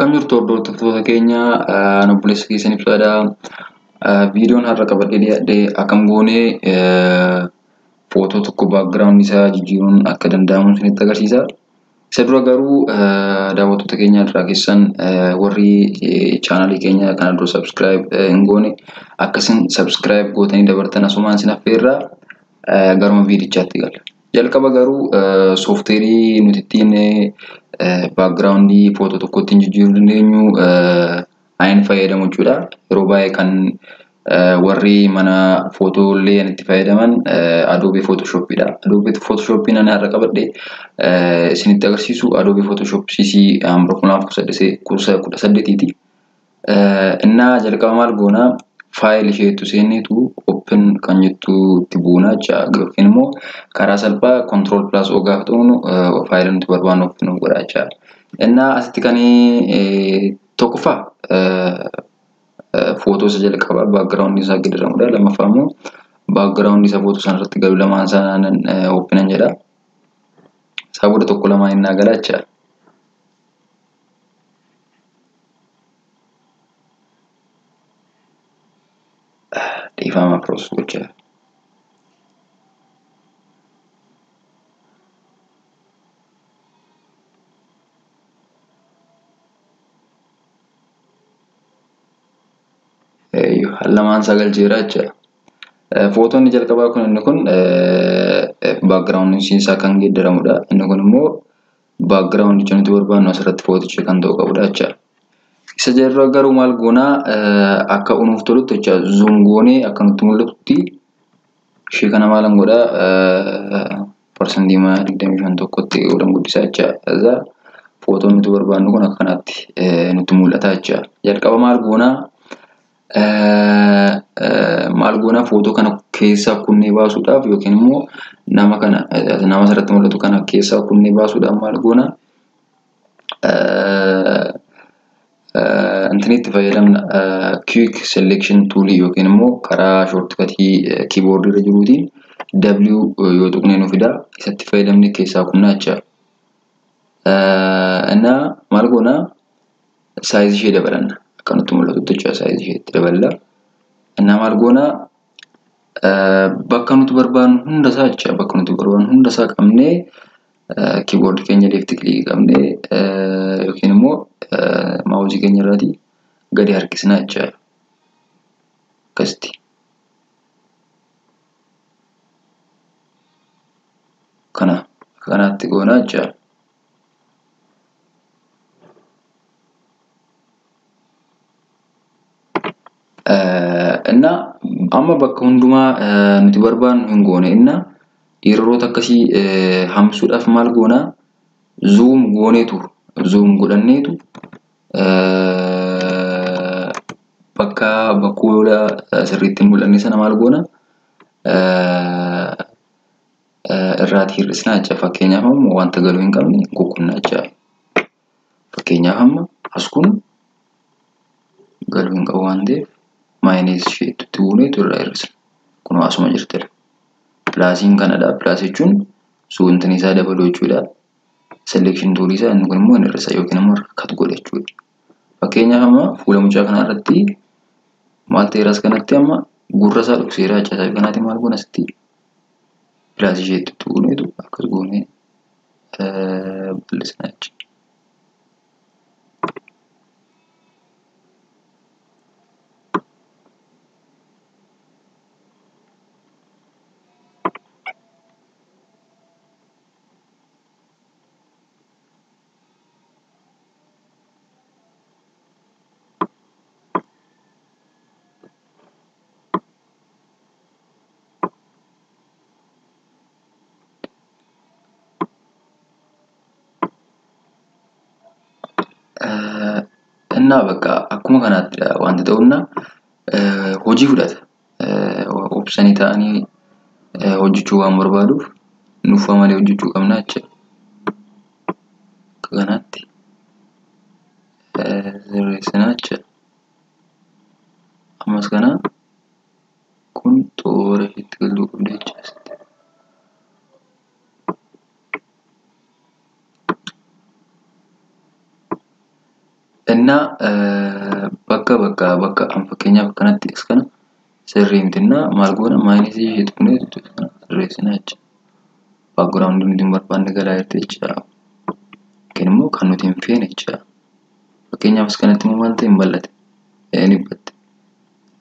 Akkam jirtu hordoftoota keenya obboleessa keessan ibsaadha. Viidiyoon har'a qabadhee dhiyaadhe akkam goonee footoo tokko background isaa jijjiiruun akka danda'amu isinitti agarsiisa. Isa dura garuu daawwattoota keenya irraa keessan warri chaanalii keenya kana dura subscribe hin goone akkasin subscribe gootanii dabartan asumaan isin affeerra garuma viidichaatti galla. Jalqaba garuu soofteerii nuti ittiin background footoo tokko ittiin jijjiiruu dandeenyu ayin fayyadamu jechuudha. Yeroo baay'ee kan warri mana footoo illee itti fayyadaman Adobe Photoshop dha. Adobe Photoshop ani har'a qabadhe isinitti agarsiisu Adobe Photoshop CC 2018ti. Innaa jalqaba maal goona faayil isheetu seenneetu open kan jettu itti buuna jecha yookiin immoo karaa salphaa control plus O gaafa tuqnu faayila nuti barbaannu open godha jecha. Innaa asitti kan tokkoffaa footoo isa jalqabaa background isaa geeddaramudha. Lammaffaa immoo background isaa footoo sana irratti galu lamaan isaa open jedha. Isaa booda tokko lamaan innaa gala jecha. Dhiifama process gochaa. Lamaan sagal jeera jecha. Footoon inni jalqabaa kun inni kun background isaa kan geeddaramudha. Inni kun immoo background nuti barbaannu asirratti footicha kan ta'u qabudha jecha. Isa jalqaba garuu maal goonaa akka unuuf tolutti jecha zoom goonee akka nutti mul'atutti ishee kana maalan godhaa 25% tokkotti godhan guddisaa jecha. Isa footoon nuti barbaannu kun akka kanaatti nutti mul'ata jecha. Jalqaba maal goonaa maal goonaa footoo kana keessaa kunnee baasuudhaaf yookiin immoo nama kana nama asirratti mul'atu kana keessaa kunnee baasuudhaaf maal goonaa intinitti fayyadamna quick selection tool yookiin immoo karaa shortcutii keyboard irra jiruutiin W yoo tuqnee nu fida isatti fayyadamne keessaa kunnaa jecha. Innaa maal goonaa saayizii ishee dabalanna. Akka nutti mul'atutti jecha saayizii ishee itti daballa. Innaa maal goonaa bakka nuti barbaannu hundasaa jecha bakka nuti barbaannu hundasaa qabnee keyboard keenya left click qabnee yookiin immoo maawuzii keenya irraati gadi harkisna jecha. Akkasitti. Kana akka kanaatti goonaa jecha. Innaa amma bakka hundumaa nuti barbaannu hin goone. Innaa yeroota akkasii hambisuudhaaf maal goonaa zoom gooneetu zoom godhanneetu bakka bakkoola sirriitti mul'anne sana maal goona irraati hir'isnaa jecha. Fakkeenyaaf amma wanta galuu hin qabne kukkunnaa jecha. Fakkeenyaaf amma as kun galuu hin qabu waan ta'eef maayinees isheetti buuneetu irraa hir'isna. Kunoo asuma jirtidha. Pilaasiin kanadha. Pilaas jechuun suuntin isaa dabaluu jechuudha. Selection tool isaa inni kun immoo hin hir'isa yookiin immoo cut godha jechuudha. Fakkeenyaaf amma fuula mucaa kanaa irratti maal ta'eera as kanatti amma gurra isaa dhokseera jecha. Sababa kanaatiin maal goona asitti pilaasii isheetti buuneetu akkas goonee bal'isna jechuudha. Innaa bakka akkuma kanaattidha wanti ta'uunna hojii fudhata. Obsanii ta'anii hojjechuu waan barbaaduuf nuffaa malee hojjechuu qabna jecha. Akka kanaatti sirreessina jecha. Ammas kana kun toora isheetti galuu qabdi jecha. Innaa bakka bakka bakka an fakkeenyaaf akkanatti as kana sirrii miti innaa maal goona maayinasii ishee tuqnee sirreessina jecha. Baakgiraawundii nuti hin barbaanne galaa jirti jecha. Yookiin immoo kan nuti hin feene jecha. Fakkeenyaaf as kanatti immoo maal ta'e hin bal'ate. Ni batte.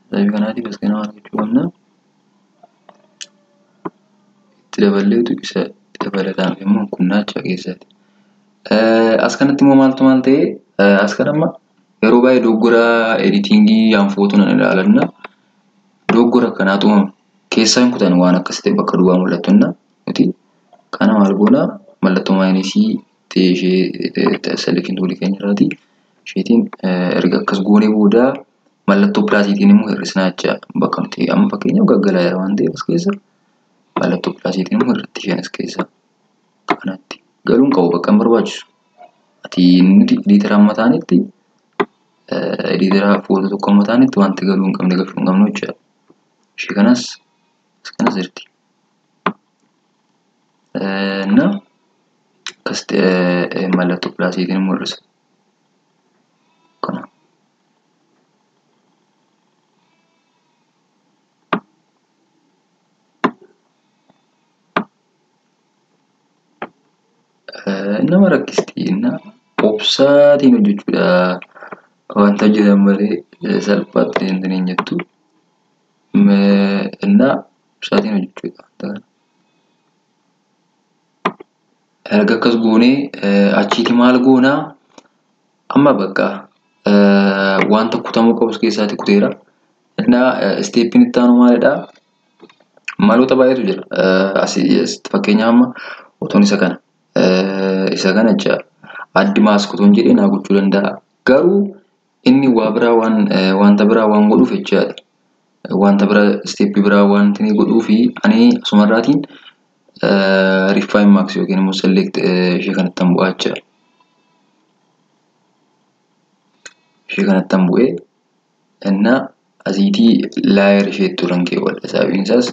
Sababii kanaatiif as kana maal gochuu qabna? Itti daballeetu isa dabalataan immoo kunnaa jecha keessaati. As kanatti immoo maaltu maal ta'e as kana amma yeroo baay'ee dogoggora editingii yaan footoo nan ilaalanna. Dogoggora akkanaatu uumama. Keessaa hin kutan waan akkas ta'e bakka duwwaa mul'atu inna nuti kana maal goona mallattoo maayinasii ta'e ishee selection toolii keenya irraati. Isheetiin erga akkas goonee booda mallattoo pilaasiitiin immoo hir'isnaa jecha bakka nuti amma fakkeenyaaf gaggalaa jira waan ta'eef as keessa mallattoo pilaasiitiin immoo irratti isheen as keessa kanatti galuun qabu bakka hin barbaachisu. Ati nuti ediitara amma taanetti ediitara footoo tokko amma taanetti wanti galuu hin qabne galchuu hin qabnu jechuudha. Ishee kanas as kanas jirti. Na akkasitti mallattoo pilaasiitiin immoo hir'isa. Kana. Nama rakkisti inna obsaatiin hojjechuudha wanta hojjetan malee salphaatti hin jettu. Inna obsaatiin hojjechuudha wanta kana. Erga akkas goonee achiiti maal goonaa amma bakka wanta kutamuu qabus keessaati kuteera. Inna isteeppiin itti aanu maalidhaa? Maloota baay'eetu jira. Asii fakkeenyaaf amma otoon isa kana jecha addi maask otoon jedhee naa gochuu danda'a. Garuu inni waa biraa waan wanta biraa waan godhuuf jechaadha. Wanta biraa isteeppii biraa wanti inni godhuufi ani asumarraatiin refine mask yookiin immoo select ishee kanatti han bu'aa jechaadha. Ishee kanatti han bu'ee inna asiitii laayar isheetti turan keewwadha. Sababiin isaas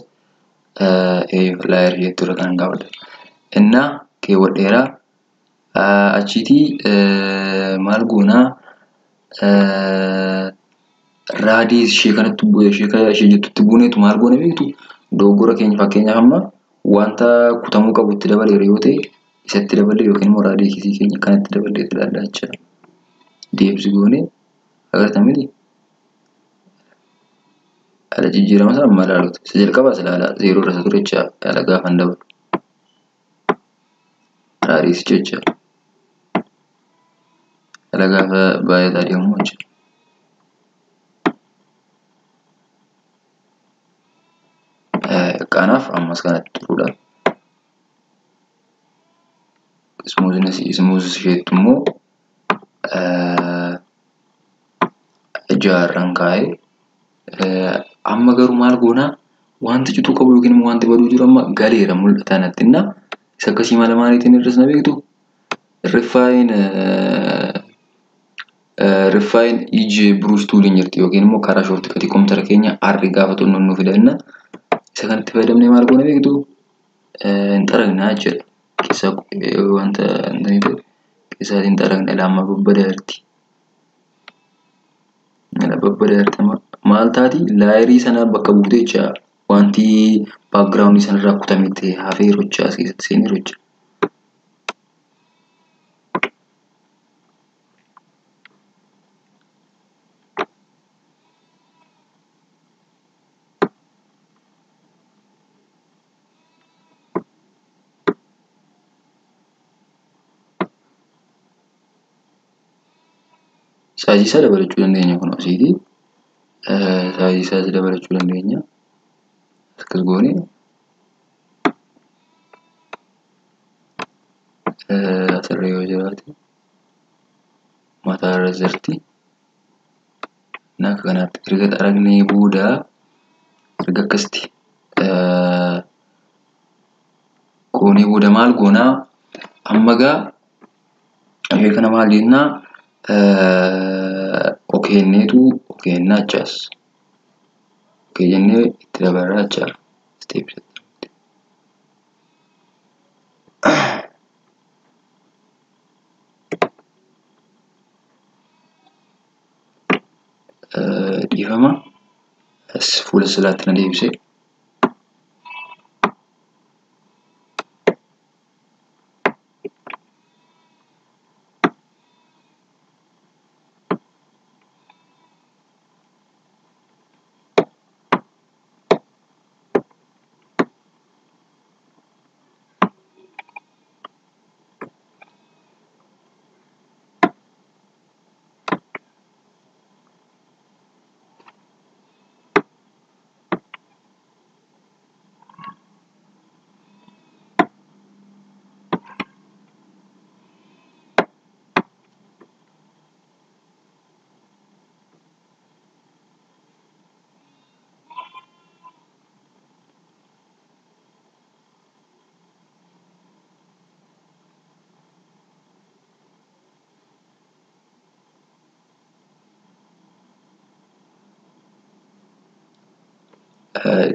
laayar isheetti tura kan kaawwadha. Inna keewwadheera. Achiitii maal goonaa raadiis ishee kanatti bu'ee ishee jettutti buuneetu maal goone beektu dogoggora keenya fakkeenyaaf amma wanta kutamuu qabu itti dabaleera yoo ta'e isatti dabalee yookiin immoo raadiisii keenya kanatti dabalee ilaallaa jechuudha. Deebisi goone agartan miti ala jijjiirama sana amma ilaaluuti. Isa jalqabaas ilaalaa zeeroo irra isa ture jecha ala gaafa hin dabalu. Raadiisicha jecha ala gaafa baay'ataa deemu jecha. Kanaaf ammas kanatti turuudha. Ismuuzis isheetti immoo jaarran kaa'ee amma garuu maal goonaa wanti cituu qabu yookiin immoo wanti baduu jiru amma galeera mul'ataa natti inna isa akkasii mala maaliitiin hir'isna beektu refine ij brush tooliin jirti yookiin immoo karaa shoortikatii kompiitara keenya arri gaafa xunnuun nu fida inna isa kanatti fayyadamnee maal goona beektu hin xaragnaa jechuudha. Keessaa wanta hin ta'e keessaatiin hin xaragna ilaa babbadaa jirti. Babbadaa jirti maal taati laayirii sana bakka buutee jecha wanti baakgiraawundii sanarraa kutamee ta'e hafee jecha as keessatti seenee jecha. Saayizii isaa dabalachuu dandeenya kun asiiti. Saayizii isaas dabalachuu dandeenya. Akkas goone asirra yoo jiraate mataa irra jirti. Akka kanaatti erga xaragnee booda erga akkasitti goonee booda maal goonaa amma gaa ishee kana maal jennaa okeenneetu okeennaa achaas okee jennee itti dabarraa achaa isteepsi. Dhiifama fuula silaatti na deebise.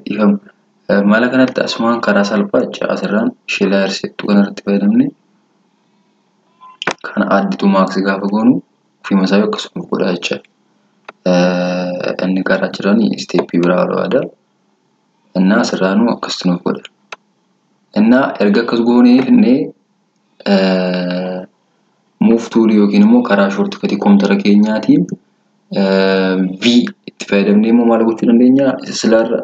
Dhiifama. Mala kanatti asumaan karaa salphaa jecha asirraan ishee laayirsettuu kanarratti fayyadamne kana additu maaksii gaafa goonu ofuma isaa akkasuma godha jecha. Inni karaa jiran isteeppii biraa barbaada. Innaa asirraanuu akkasitti nuuf godha. Innaa erga akkas goonee finnee muuf tuulii yookiin immoo karaa shoortikatii koompitara keenyaatiin V itti fayyadamnee immoo maal gochuu dandeenya? Isa silaarra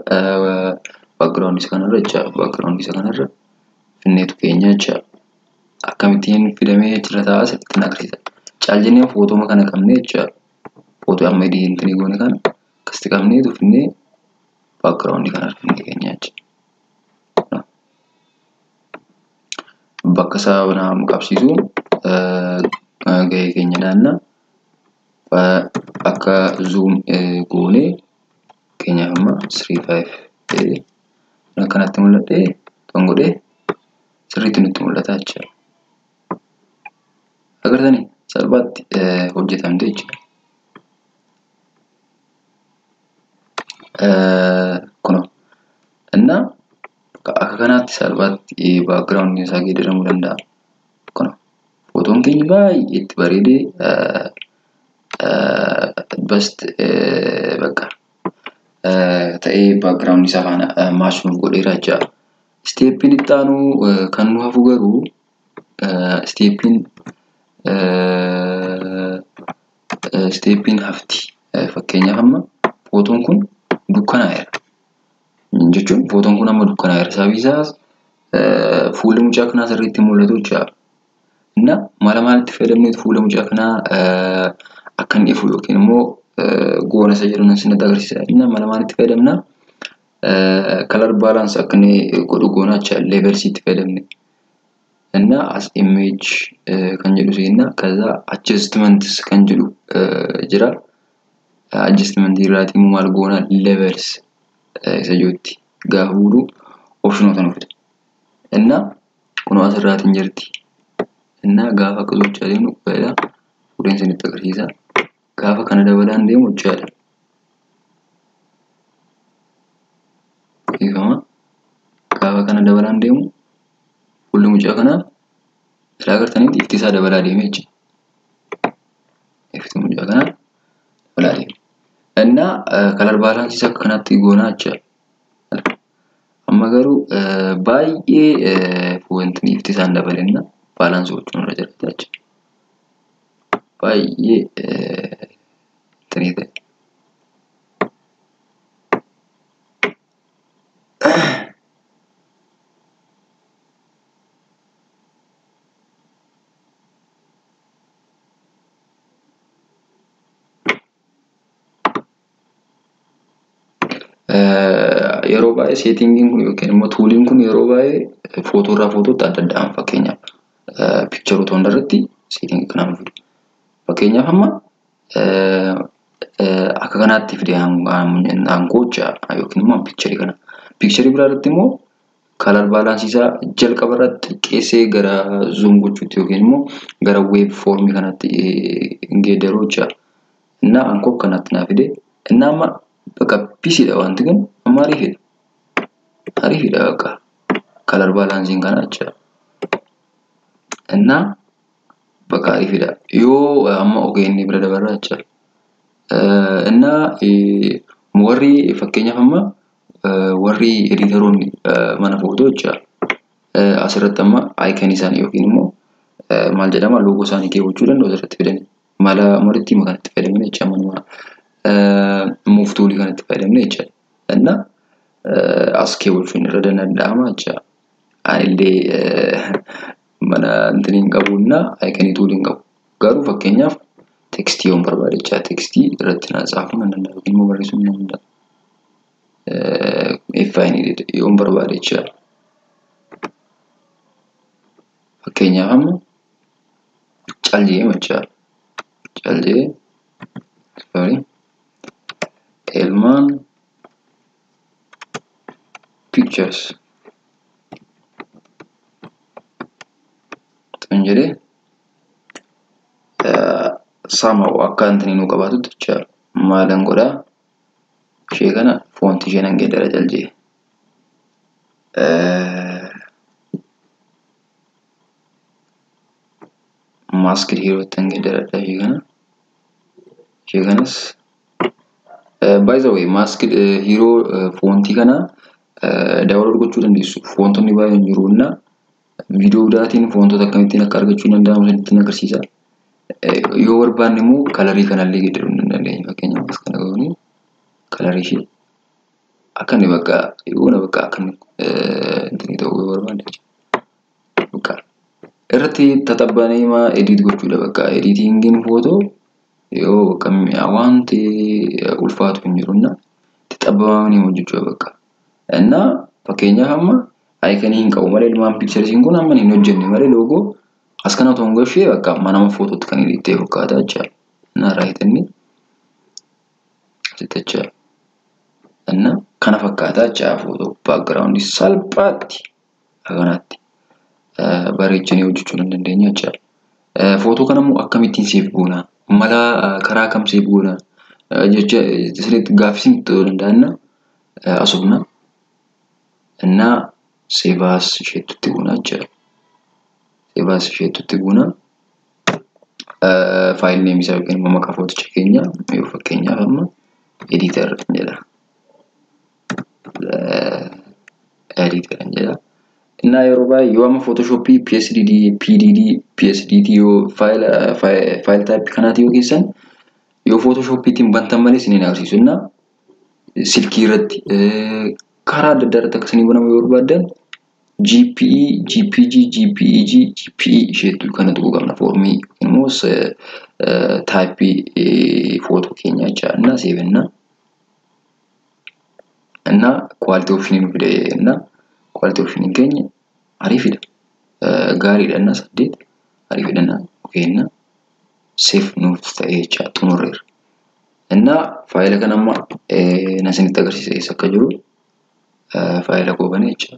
background isa kanarra jecha background isa kanarra finneetu keenya jecha akkamittiin fidamee achirra taa'aa sirriitti agarsiisa. Caal jennee footoma kana qabnee jecha footoo amma ediitii goone kana akkasitti qabneetu finnee background kanarra finnee keenya jecha. Bakka isaa nama qabsiisu gahee keenya daanna. Akka zoom goonee keenyaaf amma 3.5 akkanatti mul'atee kan godhee sirriitti nutti mul'ata jechuudha. Agartanii salphaatti hojjetamte jechuudha. Kunoo innaa akka kanaatti salphaatti baakgiraawundiin isaa geeddaramuu danda'a. Kunoo footoon keenya baay'ee itti bareedee best bakka ta'ee baakgiraawundi isaa faana maach nuuf godheera jechuudha. Isteeppiin itti aanu kan nu hafu garuu isteeppiin hafti. Fakkeenyaaf amma footoon kun dukkanaa'eera. Jechuun footoon kun amma dukkanaa'eera. Sababi isaas fuulli mucaa kanaa sirriitti mul'atu jechuudha. Innaa mala maalitti fayyadamneetu fuula mucaa kanaa akka inni ifu yookiin immoo goona isa jedhu nan isinitti agarsiisa. Innaa mala maalitti fayyadamna? Kalar baalaans akka inni godhu goona jechuudha. Leevelsiitti fayyadamne. Innaa as image kan jedhu seenna. Kaza adjustments kan jedhu jira. Adjustment irraatii immoo maal goona? Levels isa jirutti gaafa buudu opshinoota nu fida. Innaa kunoo asirraatiin jirti. Innaa gaafa akkas gochaa deemnu qubeedha. Fuudheen isinitti agarsiisa. Gaafa kana dabalaan deemu jechaadha. Dhiifama. Gaafa kana dabalaan deemu fuulli mucaa kanaa silaa agartanitti ifti isaa dabalaa deeme jechuudha. Ifti mucaa kanaa dabalaa deeme. Innaa kalar baalaansiis akka kanaatti goonaa jechuudha. Amma garuu baay'ee wanti ifti isaan dabalenna baalaansii gochuun irra jiraata jechuudha. Baay'ee ittiin ta'e. Yeroo baay'ee seetingiin kun yookiin immoo tuuliin kun yeroo baay'ee footoo irraa footootti adda addaan fakkeenyaaf piikcharoota hundarratti seetingii kanaan fidu. Fakkeenyaaf amma akka kanaatti fide aangoo yookiin immoo piikcharii kana. Piikcharii biraa irratti immoo kalar baalaansii isaa jalqaba irratti xiqqeessee gara zuum gochuutti yookiin immoo gara weeb foormii kanatti geeddaruu jecha. Innaa aangoo kanatti naa fide. Innaa amma bakka piisiidha wanti kun amma ariifidha. Ariifidha bakka kalar baalaansiin kana jecha. Innaa bakka ariifidha. Yoo amma ogeenni bira dabarra jecha. Innaa warri fakkeenyaaf amma warri editaroonni mana footoo jecha asirratti amma icon isaanii yookiin immoo maal jedhama loogoo isaanii keewwachuu danda'u asirratti fidanii mala malitti hima kanatti fayyadamne jecha manuma move toolii kanatti fayyadamne jecha. Innaa as keewwachuun irra danda'ama jecha. Anillee mana intini hin qabu innaa icon toolii hin qabu. Garuu fakkeenyaaf tekstii yoon barbaade jecha tekstii irratti na tsaafuu nan danda'a yookiin immoo barreessuu nan danda'a. If I need it yoon barbaade jecha. Fakkeenyaaf amma cal jedhee jecha cal jedhee sorry Elmaan Pictures kan jedhee somehow akka intini nuu qabaatutti jecha maalan godhaa ishee kana foontii ishee nan geeddara cal jedhee. Masked hero tan geeddaradha ishee kana. Ishee kanas by the way masked hero foontii kana download gochuu dandeessu. Foontonni baay'een jiru innaa viidiyoo biraatiin foontota akkamittiin akka argachuu danda'amu isinitti agarsiisa. Yoo barbaanne immoo kalarii kanallee geeddaruu ni dandeenya. Fakkeenyaaf as kana goonee kalarii ishee akka inni bakka yoona bakka akka inni intini ta'uu yoo barbaanne jechuudha. Bakka irratti tatabbanee maa edit gochuudha bakka editingiin footoo yoo bakka wanti ulfaatu hin jiru innaa itti xabbabamanii hojjechuudha bakka. Innaa fakkeenyaaf amma iconii hin qabu malee Ilmaan Picturesiin kun amma hin hojjenne malee loogoo as kana otoo hin goshee bakka manama footootti kan edit ta'e fakkaata jechaadha. Innaa right inni asitti jechaadha. Innaa kana fakkaata jechaadha footoo background salphaatti akkanatti bareechanii hojjechuu ni dandeenya jechaadha. Footoo kana immoo akkamittiin save goona? Mala karaa kam save goona? Jecha isinitti gaaffii isinitti ta'uu danda'a innaa asufna. Innaa save as isheettutti goona jechaadha. Save as isheettutti goona. File name isaa yookiin immoo maqaa footicha keenya yoo fakkeenyaaf amma editor jedha. Editor jedha. Innaa yeroo baay'ee yoo amma Photoshopii PSDD, PDD, PSDT yoo file type kanaati yoo keessan yoo Photoshopiitiin bantan malee isiniin agarsiisu. Innaa silkii irratti karaa adda addaa irratti akka isinii banamu yoo barbaaddan GPE, GPG, GPEG, GPE isheettu kana tuquu qabna foormii yookiin immoo typeii footoo keenya jechaadha. Innaa save innaa. Innaa quality option nu fide innaa quality option keenya ariifidha. Gaariidha innaa 8 ariifidha innaa okay innaa save nuuf ta'ee jecha xumurreerra. Innaa faayila kana amma na isinitti agarsiisa eessa akka jiru faayila koo banee jecha.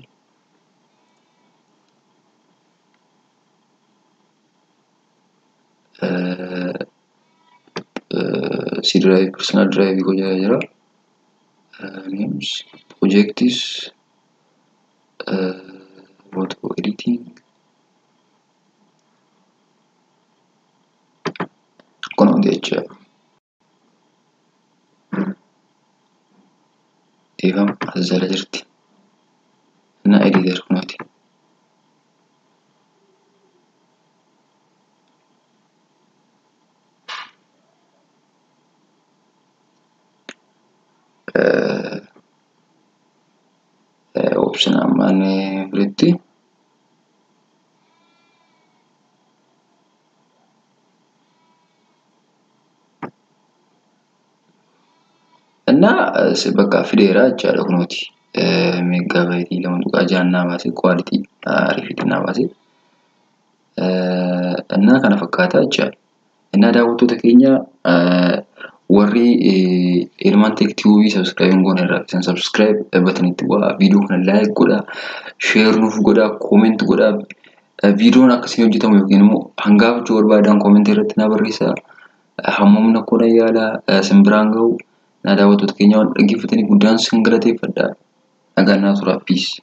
C drive personal drive koo jala jira. Names projects photo editing kun hundi jecha. Dhiifama as jala jirti. Innaa editor kunooti. Option ammaan biratti innaa bakka fideera jechaadha kunooti. Megabyteii 2.6 naa baase quality ariifiitiin naa baase. Innaa kana fakkaata jechaadha. Innaa daawwattoota keenya warri Ilmaan Tech TV subscribe hin goone irraa isin subscribe buttonitti bu'aa viidiyoo kana like godhaa share nuuf godhaa comment godhaa viidiyoon akkasiin hojjetamu yookiin immoo hangaafachuu barbaadan comment irratti naa barreessaa hammam na yaala isin biraan ga'u. Na daawwattoota keenya waan dhaggeeffatanii guddaan isin galateeffadha. Nagaan naa turaa. Peace.